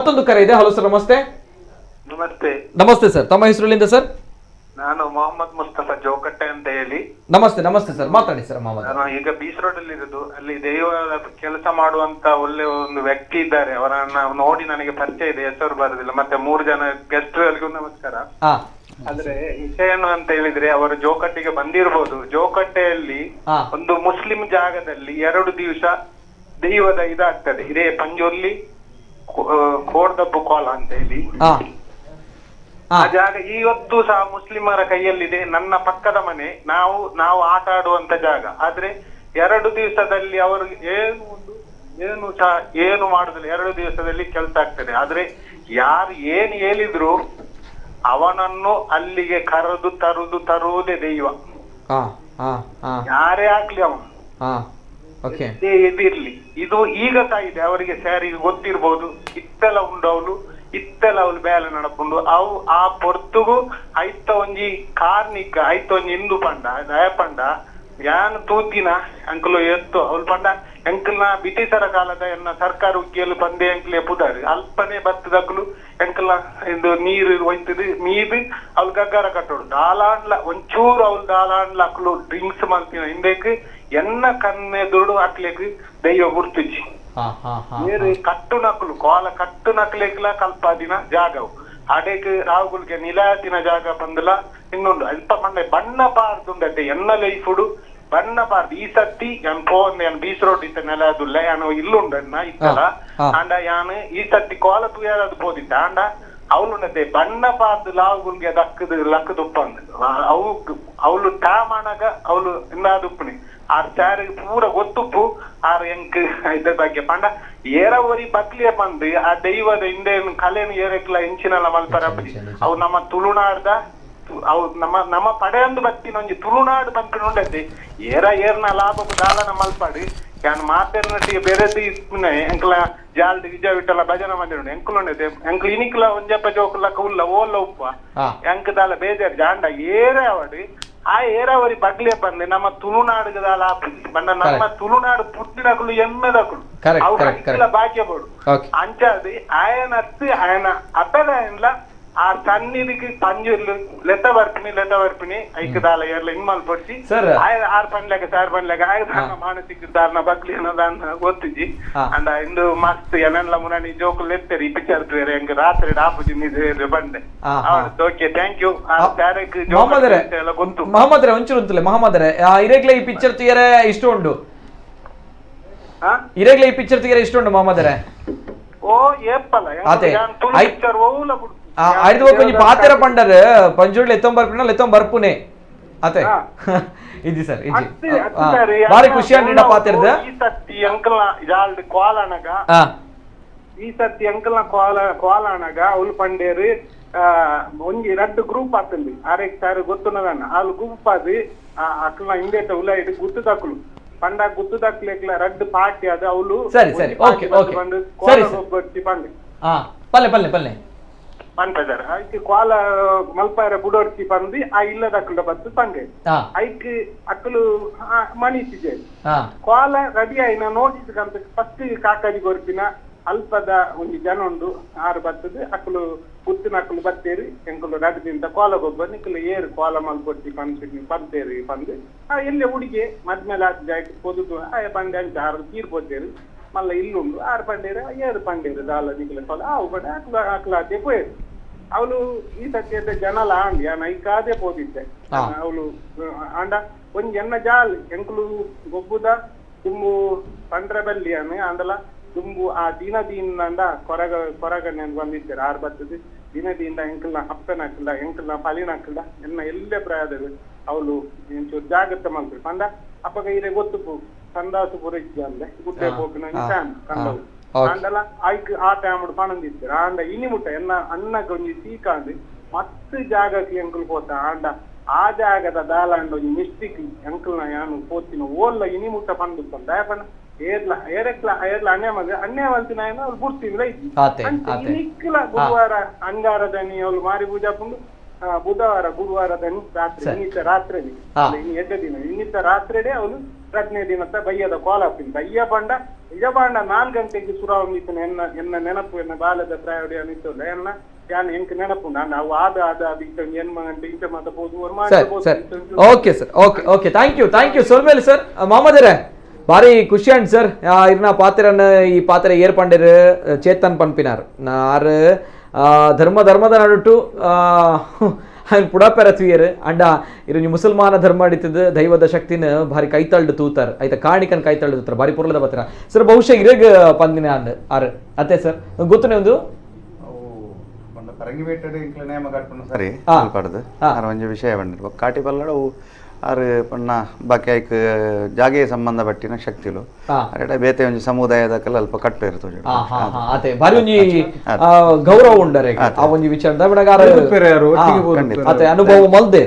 ಮತ್ತೊಂದು ಕರೆ ಇದೆ. Hello sir, namaste. Namaste. Namaste sir, ತಮ್ಮ ಹೆಸರುಲಿಂದ ಸರ್? ನಾನು ಮೊಹಮ್ಮದ್ ಮುಸ್ತಫಾ ಜೋಕಟ್ಟೆ ಅಂತ ಹೇಳಿ. ನಮಸ್ತೆ ನಮಸ್ತೆ ಸರ್, ಮಾತಾಡಿ ಸರ್. ಮೊಹಮ್ಮದ್, ನಾನು ಈಗ ಬೀಚ್ ರೋಡ್ ಅಲ್ಲಿ ಇರೋದು. ಅಲ್ಲಿ ದೈವದ ಕೆಲಸ ಮಾಡುವಂತ ಒಳ್ಳೆ ಒಂದು ವ್ಯಕ್ತಿ ಇದ್ದಾರೆ, ಅವರನ್ನ ನೋಡಿ ನನಗೆ ಪರಿಚಯ ಇದೆ, ಹೆಸರು ಬರುದಿಲ್ಲ. ಮತ್ತೆ 3 ಜನ ಗೆಸ್ಟ್ ಗಳಿಗೂ ನಮಸ್ಕಾರ. ಆದ್ರೆ ವಿಷಯ ಏನು ಅಂತ ಹೇಳಿದ್ರೆ, ಅವರು ಜೋಕಟ್ಟೆಗೆ ಬಂದಿರಬಹುದು. ಜೋಕಟ್ಟೆಯಲ್ಲಿ ಒಂದು ಮುಸ್ಲಿಂ ಜಾಗದಲ್ಲಿ 2 ದಿವಸ ದೈವದ ಇದಾಗ್ತದೆ. ಇದೇ ಪಂಜುರ್ಲಿ ಕೋಡ್ದಬ್ಬು ಕೋಲ ಅಂತ ಹೇಳಿ ಆ ಜಾಗ ಇವತ್ತು ಸಹ ಮುಸ್ಲಿಮರ ಕೈಯಲ್ಲಿದೆ. ನನ್ನ ಪಕ್ಕದ ಮನೆ, ನಾವು ನಾವು ಆಟ ಆಡುವಂತ ಜಾಗ. ಆದ್ರೆ 2 ದಿವಸದಲ್ಲಿ ಅವರು ಏನು ಒಂದು ಏನು ಸಹ ಏನು ಮಾಡುದಿಲ್ಲ. 2 ದಿವಸದಲ್ಲಿ ಕೆಲಸ ಆಗ್ತದೆ. ಆದ್ರೆ ಯಾರು ಏನ್ ಹೇಳಿದ್ರು ಅವನನ್ನು ಅಲ್ಲಿಗೆ ಕರೆದು ತರುವುದೇ ದೈವ. ಯಾರೇ ಆಗ್ಲಿ ಅವನು ಇದಿರ್ಲಿ. ಇದು ಈಗ ಸಹ ಇದೆ ಅವರಿಗೆ, ಸ್ಯಾರಿಗೆ ಗೊತ್ತಿರ್ಬೋದು. ಇತ್ತೆಲ್ಲ ಉಂಡು ಅವಳು, ಇತ್ತೆಲ್ಲ ಅವಳು ಬೇಲೆ ನಡಪುಂಡು. ಅವು ಆ ಪೊರ್ತುಗು ಐತ ಒಂಜಿ ಕಾರ್ನಿಕ ಐತ ಒಂಜಿ ಹಿಂದೂ ಪಂಡ ದಯ ಪಂಡ ಯಾನ್ ತೂತಿನ ಅಂಕಲು ಎತ್ತು ಅವಳು ಪಂಡ ಎಂಕಲ್ನ ಬ್ರಿಟಿಷರ ಕಾಲದ ಎನ್ನ ಸರ್ಕಾರ ಉಕ್ಕಿಯಲ್ಲಿ ಬಂದೆ ಎಂಕಲೆ ಪುದಾರಿ ಅಲ್ಪನೆ ಬತ್ತದಕ್ಕಲು ಎಂಕಲ್ನ ಇದು ನೀರು ಒಯ್ತದು ಮೀದು ಅವಳು ಗಗ್ಗರ ಕಟ್ಟೋಡು ದಾಲಾಂಡ್ಲ ಒಂಚೂರು ಅವಳು ದಾಲಾಂಡ್ಲ ಅಕ್ಲು ಡ್ರಿಂಕ್ಸ್ ಮಾಡ್ತೀನ ಹಿಂದೆಕ್ ಎನ್ನ ಕನ್ನೆದುಡು ಅಕ್ಲೆಕ್ ದೈವ ಗುರ್ತಿಚ್ಚಿ ನೀರು ಕಟ್ಟು ನಕಲು ಕೋಲ ಕಟ್ಟು ನಕಲೆಕ್ಲ ಕಲ್ಪಾದಿನ ಜಾಗವು ಅಡೇಕ್ ರಾವುಗುಲ್ಗೆ ನಿಲಾತಿನ ಜಾಗ ಬಂದಲ. ಇನ್ನೊಂದು ಅಲ್ಪ ಮಂಡೆ ಬಣ್ಣ ಪಾರ್ದುಂಡತ್ತೆ ಎನ್ನ ಲೈಫುಡು ಬಣ್ಣ ಪಾರ್ದು. ಈ ಸತ್ತಿ ಯಾನ್ ಪೋನ್ ಯಾನ್ ಬೀಚ್ ರೋಡ್ ಇತ್ತ ನೆಲ ಅದುಲ್ಲ ಯಾನು ಇಲ್ಲುಂಡನ್ನ ಇತ್ತಲ್ಲ ಆಂಡ ಯಾನ್ ಈ ಸತ್ತಿ ಕೋಲ ತೂಯಾರದು ಪೋದಿತ್ತ ಆಂಡ ಅವಳುಂಡತ್ತೆ ಬಣ್ಣ ಪಾರ್ದು ಲಾವುಗುಲ್ಗೆ ದಕ್ಕದು ಲಕ್ಕದುಪ್ಪಂದು ಅವು ಅವಳು ಟಾಮಣಗ ಅವಳು ಇನ್ನಾದುಪ್ಪಣಿ ಆರ್ ಚಾರು ಪೂರ ಗೊತ್ತುಪ್ಪು ಆರ್ ಎಂಕ್ ಇದ್ರ ಬಗ್ಗೆ ಪಂಡ ಏರ ಒರಿ ಬಕ್ಲಿಯ ಬಂದು ಆ ದೈವದ ಹಿಂದೆ ಕಲೆನು ಏರಕ್ಲ ಇಂಚಿನಲ್ಲ ಮಲ್ಪರಪಿ ಅವು ನಮ್ಮ ತುಳುನಾಡ್ದ ಅವು ನಮ್ಮ ನಮ್ಮ ಪಡೆಯೊಂದು ಬತ್ತಿನ ಒಂಜಿ ತುಳುನಾಡು ಬಂತು ಉಂಡತ್ತೆ ಏರ ಏರ್ನ ಲಾಭ ದಾಲನ ಮಲ್ಪಾಡು ಯಾನ್ ಮಾತೆರ್ನಟ್ಟಿಗೆ ಬೇರೆದು ಇಪ್ಪುನೆ ಎಂಕ್ಲ ಜಾಲ್ಡ್ ವಿಜಯ ವಿಠಲ ಭಜನೆ ಮಂದಿರ ಎಂಕುಲು ಉಂಡತೆ ಎಂಕ್ಲ ಇನಿಕ್ಲ ಒಂಜಪ್ಪ ಜೋಕುಲ ಉಲ್ಲ ಓಲ್ಲ ಉಪ್ಪ ಎಂಕ್ ದಾಲ ಬೇಜಾರು ಜಾಂಡ ಏರೇ ಅವಡು ಆ ಏರಾವರಿ ಬಗ್ಲೆ ಬಂದೆ ನಮ್ಮ ತುಳುನಾಡುಗದಾಲ ಬಂದ ನಮ್ಮ ತುಳುನಾಡು ಪುಟ್ಟಿನಕುಲು ಎಮ್ಮೆದಕುಲು ಅವು ಭಾಗ್ಯ ಬೋಡು ಅಂಚಾದಿ ಆಯನ ಅತ್ತು ಆಯನ ಅಪ್ಪದಾಯನ್ಲ ಆ ಸನ್ನಿಧಿಗೆ ಪಂಜುರ್ಲು ಲೆತ್ತ ಬರ್ಪಿನಿ ಲೆತ್ತ ಬರ್ಪಿನಿ ಐಕದಾಲ ಏರ್ಲ ಇನ್ಮಲ್ ಪೊಡ್ಸಿ ಆರ್ ಪನ್ಲೆಗ ಸಾರ್ ಪನ್ಲೆಗ ಆಯ ಮಾನಸಿಕ ದಾರನ ಬಗ್ಲಿ ಅನ್ನೋದಾನ ಗೊತ್ತಿಜಿ ಅಂಡ ಇಂದು ಮಸ್ತ್ ಎನೆಲ್ಲ ಮುನಾನಿ ಜೋಕುಲು ಎತ್ತರಿ ಪಿಕ್ಚರ್ ಬೇರೆ ಹೆಂಗ ರಾತ್ರಿ ಆಪುಜಿ ನಿಜ ಬಂಡೆ. Okay, thank you. ಗೊತ್ತು ಮಹಮ್ಮದ್ರೆ ಒಂಚೂರು ಅಂತಲೇ ಮಹಮ್ಮದ್ರೆ ಇರೇಗ್ಲೆ ಈ ಪಿಕ್ಚರ್ ತೀಯರೆ ಇಷ್ಟ ಉಂಟು, ಇರೇಗ್ಲೆ ಈ ಪಿಕ್ಚರ್ ತೀಯರೆ ಇಷ್ಟ ಉಂಟು ಮಹಮ್ಮದ್ರೆ. ಓ ಏಪ್ಪಲ್ಲ ಪಿಕ್ಚರ್ ಓಲ ಬಿಡು ಆಯ್ತು ಒಂಜಿ ಪಾತೆರ ಪಂಡರ್ ಪಂಜುರ್ಲಿ ಎತ್ತೊಂಬ ಬರ್ಪಿನ ಎತ್ತೊಂಬ ಬರ್ಪುನೆ ಅತೆ ಇಜ್ಜಿ ಸರ್ ಇಜ್ಜಿ ಬಾರಿ ಖುಷಿ ಅಂಡ ಪಾತೆರ್ದ. ಈ ಸತ್ತಿ ಅಂಕಲ್ನ ಜಾಲ್ಡ್ ಕೋಲನಗ ಈ ಸತ್ತಿ ಅಂಕಲ್ನ ಕೋಲ ಕೋಲನಗ ಅವಳು ಪಂಡೇರು ಒಂಜಿ ರಡ್ಡು ಗ್ರೂಪ್ ಆತಂದಿ ಆರೇಕ್ ಸಾರು ಗೊತ್ತುನದನ್ನ ಅಲ್ಲಿ ಗುಂಪ್ ಅದು ಅಕ್ಲ ಹಿಂದೇಟ ಉಲ್ಲ ಇಡು ಗುತ್ತು ದಕ್ಕಲು ಪಂಡ ಗುತ್ತು ದಕ್ಲೆಕ್ಲ ರಡ್ಡು ಪಾರ್ಟಿ ಅದು ಅವಳು ಸರಿ ಸರಿ ಓಕೆ ಓಕೆ ಕೋಲ ಗೊಬ್ಬರ್ತಿ ಪಂಡೆ ಪಲ್ಲೆ ಪಲ್ಲೆ ಪಲ್ಲೆ ಪನ್ಪೆದಾರ ಐಕ್ ಕೋಲ ಮಲ್ಪಾರ ಬುಡೋರ್ಚಿ ಪಂದು ಆ ಇಲ್ಲದ ಅಕ್ಕಲ ಬತ್ತು ಪಂಡೆ ಐಕ್ ಅಕ್ಕಲು ಮಣಿಸಿದೆ ಕೋಲ ರೆಡಿ ಆಯ್ನ ನೋಟಿಸ್ ಕಂತ ಫಸ್ಟ್ ಕಾಕಾರಿ ಕೊರ್ಪಿನ ಅಲ್ಪದ ಒಂಜಿ ಜನ ಉಂಡು ಆರು ಬತ್ತದು ಅಕ್ಕಲು ಗುತ್ತಿನ ಅಕ್ಕಲು ಬತ್ತೇರಿ ಎಂಕುಲು ರಡ್ದಿಂತ ಕೋಲ ಗೊಬ್ಬ ನಿಕ್ಕಲು ಏರು ಕೋಲ ಮಲ್ಪೊಡ್ತಿ ಪನ್ಪಿನಿ ಪಂತೇರಿ ಪಂದು ಆ ಎಲ್ಲೆ ಹುಡುಗಿ ಮದ್ಮೇಲೆ ಆದ ಜಾಗ ಪೊದುದು ಆಯ ಪಂಡೆ ಅಂಚ ಆರು ತೀರ್ ಪೋತೇರು ಮಲ್ಲ ಇಲ್ಲುಂಡು ಆರು ಪಂಡೇರು ಏರು ಪಂಡೇರು ದಾಲ ನಿಕ್ಕಲ ಕೋಲ ಆವು ಪಂಡೆ ಅಕ್ಲ ಅಕ್ಲಾತೆ ಪೋಯೇರು. ಅವಳು ಈ ಸತ್ಯದ ಜನಲ ಆಂಡ್ ಯಾನ್ ಐಕಾದೆ ಪೋದಿದ್ದೆ ಅವಳು ಆಂಡ ಒಂಜಿ ಎನ್ನ ಜಾಲ್ ಎಂಕುಲು ಗೊಬ್ಬುದ ತುಂಬು ಪಂಡ್ರೆ ಬಲ್ಲಿ ಯಾನ್ ಆಂಡಲ ತುಂಬು ಆ ದಿನ ದೀನ ಕೊರಗ ಕೊರಗನೆ ಬಂದಿದ್ದಾರೆ ಆರು ಬತ್ತದು ದಿನ ದೀನ ಎಂಕಲ್ನ ಅಪ್ಪನ ಹಾಕಲ್ಲ ಎಂಕಲ್ನ ಪಲಿನ ಹಾಕಲ್ಲ ಎನ್ನ ಎಲ್ಲೇ ಪ್ರಾಯದಲ್ಲಿ ಅವಳು ಎಂಚೂರು ಜಾಗ್ರತೆ ಮಲ್ಪು ಪಂಡ ಅಪ್ಪಗ ಇರೆ ಗೊತ್ತುಪು ಸಂದಾಸು ಪೂರ ಇಜ್ಜಿ ಅಂದೆ ಗುಡ್ಡೆ ಪೋಪಿನ ಕಂಡವು ಆಂಡಲ ಐಕ್ ಆ ಟೈಮ್ ಪಣಂದಿದ್ದಾರೆ ಆಂಡ ಇನಿ ಮುಟ್ಟ ಎನ್ನ ಅಣ್ಣಗೆ ಒಂಜಿ ಸೀಕಾಂಡ್ ಮತ್ತೆ ಜಾಗಕ್ಕೆ ಎಂಕುಲು ಪೋತ ಆಂಡ ಆ ಜಾಗದ ದಾಲಾಂಡ ಒಂಜಿ ಮಿಸ್ಟಿಕ್ ಎಂಕಲ್ನ ಯಾನು ಪೋತಿನ ಓಲ್ಲ ಇನಿ ಮುಟ್ಟ ಪಂಡು ದಯ ಪಂಡ ಏರ್ಲ ಏರೆಕ್ಲ ಏರ್ಲ ಅನ್ಯ ಮಗ ಅನ್ಯ ಮಲ್ತಿನ ಅವ್ಳು ಬುಡ್ತಿಲ್ಲ ಇನಿಕ್ಲ ಗುರುವಾರ ಅಂಗಾರದನಿ ಅವಳು ಮಾರಿ ಪೂಜಾ ಪುಂಡು ಬುಧವಾರ ಗುರುವಾರದನಿ ರಾತ್ರಿ ಇನ್ನಿತ ರಾತ್ರಿ ಇನ್ನು ಎಡ್ಡ ದಿನ ಇನ್ನಿತ ರಾತ್ರಿಡೇ ಅವಳು ರಡ್ನೇ ದಿನತ್ತ ಬಯ್ಯದ ಕೋಲಾಪಿನ ಬಯ್ಯ ಪಂಡ ನಿಜ ಪಂಡ 4 ಗಂಟೆಗೆ ಸುರಾವಣಿತನ ಎನ್ನ ಎನ್ನ ನೆನಪು ಎನ್ನ ಬಾಲದ ಪ್ರಾಯೋಡಿ ಅನಿತ್ತಲ್ಲ ಎನ್ನ ಯಾನ್ ಎಂಕ್ ನೆನಪು ನಾವು ಆದ ಆದ ಆದ ಇಂಚ ಎನ್ಮ ಗಂಟೆ ಇಂಚ ಮಾತ ಪೋದು ಸರಿ ಸರಿ okay sir, okay okay, thank you thank you ಸೊಲ್ಮೇಲೆ sir. ಮಾಮದಿರೆ ಭಾರಿ ಖುಷಿ ಅಂಡ್ ಸರ್. ಇರ್ನ ಪಾತ್ರನ ಈ ಪಾತ್ರ ಏರ್ಪಂಡಿರು ಚೇತನ್ ಪನ್ಪಿನಾರ್ ಆರು ಧರ್ಮ ಧರ್ಮದ ನಡುಟು ఆయన ಪುಡಪೆರ ತೂಯರು ಅಂಡ ಇರು ಮುಸಲ್ಮಾನ ಧರ್ಮ ಅಡಿತದ ದೈವದ ಶಕ್ತಿನ ಭಾರಿ ಕೈತಳ್ಳು ತೂತಾರ್ ಐತ ಕಾಣಿಕನ್ ಕೈತಳ್ಳು ತೂತಾರ ಭಾರಿ ಪೊರ್ಲದ ಬತ್ತರ ಸರ್. ಬಹುಶಃ ಇರಗ್ ಪಂದಿನ ಅಂದ್ ಆರು ಅತ್ತೆ ಸರ್ ಗೊತ್ತನೆ ಒಂದು ಪರಂಗಿ ಬೇಟೆಡ್ ಇಂಕ್ಲ ನೇಮ ಕಟ್ಪುನ ಸರಿ ಪಡ್ದು ಆರ್ ಒಂಜಿ ವಿಷಯ ಬಂದಿರು ಕಾಟಿ ಪಲ್ಲಡ ಅವು ಆರು ಪಣ್ಣ ಬಾಕಿ ಐಕ್ ಜಾಗೆ ಸಂಬಂಧ ಪಟ್ಟಿನ ಶಕ್ತಿಲು ಅರೆಡ ಬೇತೆ ಒಂಜಿ ಸಮುದಾಯದ ಕಲ್ಲ ಅಲ್ಪ ಕಟ್ಟು ಇರ್ತದೆ. ಅತೆ ಭಾರಿ ಒಂಜಿ ಗೌರವ ಉಂಡರೆ ಆ ಒಂಜಿ ವಿಚಾರ ಅತೆ ಅನುಭವ ಮಲ್ದೆ.